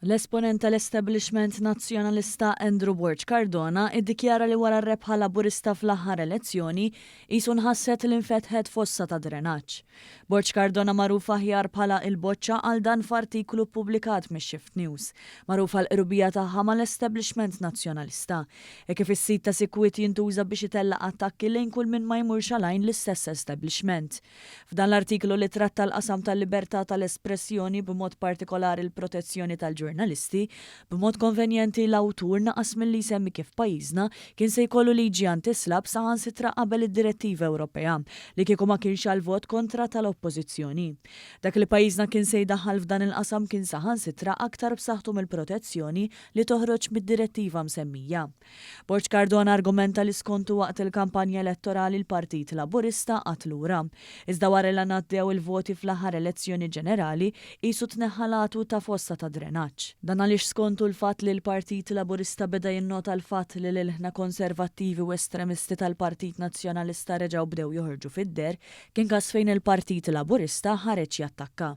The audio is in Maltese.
L-esponent tal-establishment Nazzjonalista Andrew Borg Cardona iddikjara li wara r-rebħa Laburista fl-aħħar elezzjoni qisu nħasset li nfetħet fossa ta' drenaġġ. Borg Cardona, magħruf aħjar bħala il-Boċċa, qal dan f'artiklu ppubblikat mix-Shift News, magħruf għall-qrubija tagħha mal-establishment Nazzjonalista, e kif is-sit ta' sikwit jintuża biex itellaq attakki lejn kull min ma jmurx għal l-istess establishment. F'dan l-artiklu li tratta l-qasam tal-libertà tal-espressjoni, b'mod partikolari l-protezzjoni tal-ġurnalisti, b'mod konvenjenti l-awtur naqas milli jsemmi kif pajjiżna kien se jkollu liġi anti-SLAPP saħansitra qabel id-direttiva Ewropea li kieku ma kienx għal-vot kontra tal-oppożizzjoni. Dak li pajjiżna kien se jdaħħal f'dan il-qasam kien saħansitra aktar b'saħħtu mill-protezzjoni li toħroġ mid-direttiva msemmija. Borg Cardona argumenta li skontu waqt il-kampanja elettorali l-Partit Laburista qagħad lura. Iżda wara li ngħaddew il-voti fl-aħħar elezzjoni ġenerali, qisu tneħħa l-għatu ta' fossa ta' drenaġġ. Dan għaliex skontu l-fatt li l-Partit Laburista beda jinnota l-fatt li l-ilħna konservattivi u estremisti tal-Partit Nazzjonalista reġgħu bdew joħorġu fid-deher, kien każ fejn il-Partit Laburista ħareġ jattakka.